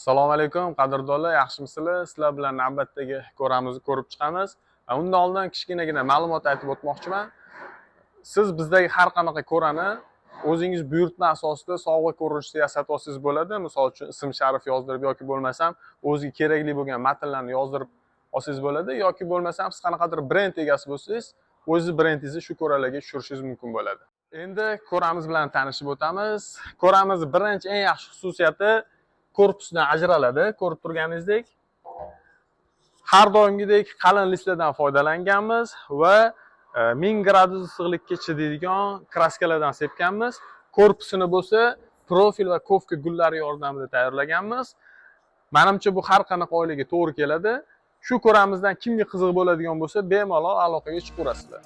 Assalomu alaykum, qadrdonlar, yaxshimisizlar? Sizlar bilan navbatdagi ko'ramizni ko'rib chiqamiz. Undan oldin kichkinagina ma'lumot aytib o'tmoqchiman. Siz bizdagi har qanaqa ko'rani o'zingiz buyurtma asosida sovg'a ko'rinishida yasatib olsangiz bo'ladi. Misol uchun, ism sharif yozdirib yoki bo'lmasam o'ziga kerakli bo'lgan matnlarni yozdirib olsangiz bo'ladi yoki bo'lmasam siz qanaqadir brend egasi bo'lsangiz, o'zingiz brendingizni shu ko'ralarga tushirishingiz mumkin bo'ladi. Endi ko'ramiz bilan tanishib o'tamiz. Ko'ramiz birinchi eng yaxshi xususiyati korpusdan ajraladi, ko'rib turganingizdek. Har doimgidek qalin listlardan foydalanganmiz va 1000 gradus issiqlikka chidaydigan краска lardan sepganmiz. Korpusini bo'lsa profil va ковка gullari yordamida tayyorlaganmiz. Manimcha, bu har qanaqa oilaga to'g'ri keladi. Shu ko'ramizdan kimga qiziq bo'ladigan bo'lsa, bemalol aloqaga chiqaverasizlar.